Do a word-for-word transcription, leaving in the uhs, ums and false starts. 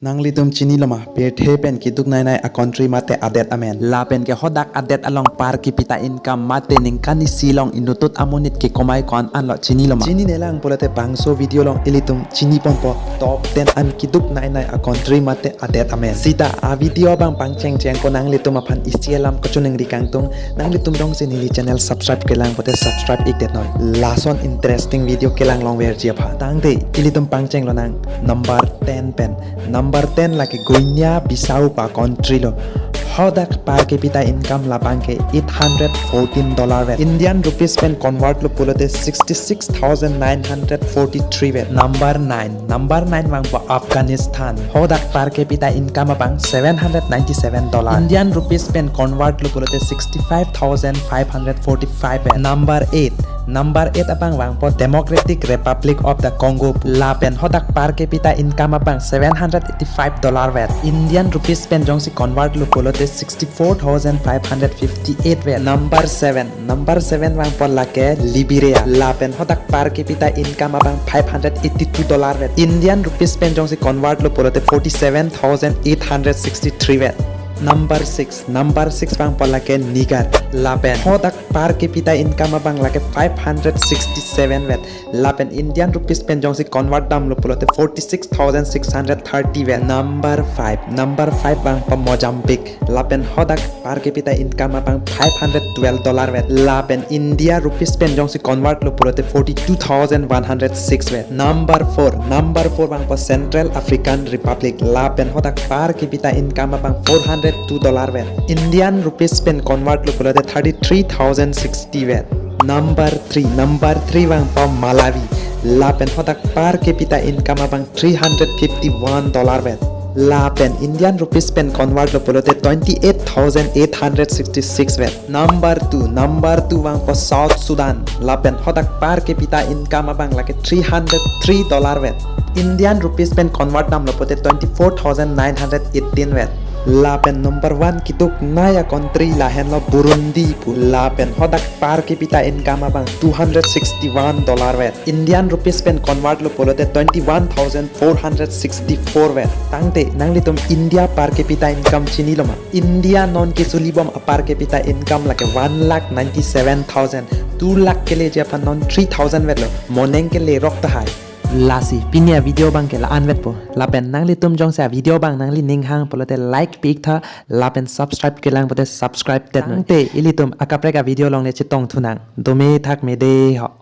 Nanglitum chiniloma, pirthe pen kiduk nainai a country mate adet amen. Lapen ke hodak adet along per capita income mate ningkan isi along inutut amonit kekomai ko-an anlo chiniloma. Chinine lang pulote bangso video along ilitum chiniponpo top ten an kiduk nainai a country mate adet amen. Sita a video abang pangchengcheng ko nanglitum aphan isi alam kachiningri kangtung. Nanglitum jongsi neli channel subscribe kelang pulote subscribe ikdet noi. Lason interesting video kelang longverji aphan. Tangte ilitum pangchenglonang number ten pen. Number ten lake Guinea Bissau pu a country lo. Hodak per capita income labang ke eight hundred fourteen dollar vet. Indian rupees pen convert lo pulote sixty-six thousand nine hundred forty-three vet. Number nine. Number nine vangpo Afghanistan. Hodak per capita income abang seven hundred ninety-seven dollar. Indian rupees pen convert lo pulote sixty-five thousand five hundred forty-five vet. Number eight. Number eight abang vangpo Democratic Republic of the Congo. Lapen hodak per capita income abang seven hundred eighty-five dollar vet. Indian rupees pen jongsi convert lo pulote sixty-four thousand five hundred fifty-eight vet. Number seven. Number seven vangpo lake Liberia. Lapen hodak per capita income abang five hundred eighty-two dollar vet. Indian rupees pen jongsi convert lo pulote forty-seven thousand eight hundred sixty-three vet. Number six. Number six vangpo lake Niger. Lapen hodak per capita income abang lake five hundred sixty-seven vet. Lapen Indian rupees pen jongsi convert damlo pulote forty-six thousand six hundred thirty vet. Number five. Number five vangpo Mozambique. Lapen hodak per capita income abang five hundred twelve dollar vet. Lapen India rupees pen jongsi convert lo pulote forty-two thousand one hundred six vet. Number four. Number four vangpo Central African Republic. Lapen hodak per capita income abang four hundred two dollar vet. Indian rupees pen convert lo pulote thirty-three thousand sixty vet. Number three. Number three vangpo Malawi. Lapen hodak per capita income abang three hundred fifty-one dollar vet. Lapen Indian rupees pen convert lo pulote twenty-eight thousand eight hundred sixty-six vet. Number two. Number two vangpo South Sudan. Lapen hodak per capita income abang lake three hundred three dollar vet. Indian rupees pen convert damlo pulote twenty-four thousand nine hundred eighteen vet. Lapen number one kiduk nai a country lahenlo Burundi pu. Lapen hodak per capita income abang two hundred sixty-one dollar vet. Indian rupees pen convert lo pulote twenty-one thousand four hundred sixty-four vet. Tangte nanglitum India per capita income chiniloma? India non kesulibom a per capita income lake one lakh ninety-seven thousand. Two lakh keleji aphan non three thousand vetlo. Moneng kelerok tahai. Lasi pini a video abang ke la-an vetpo. Lapen nanglitum jongsi a video abang nanglining hang pulote like pi-iktha. Lapen subscribe kelang pulote subscribe det noi. Tangte ilitum akaprek a video along le chetongthunang. Dome thakme dei ho.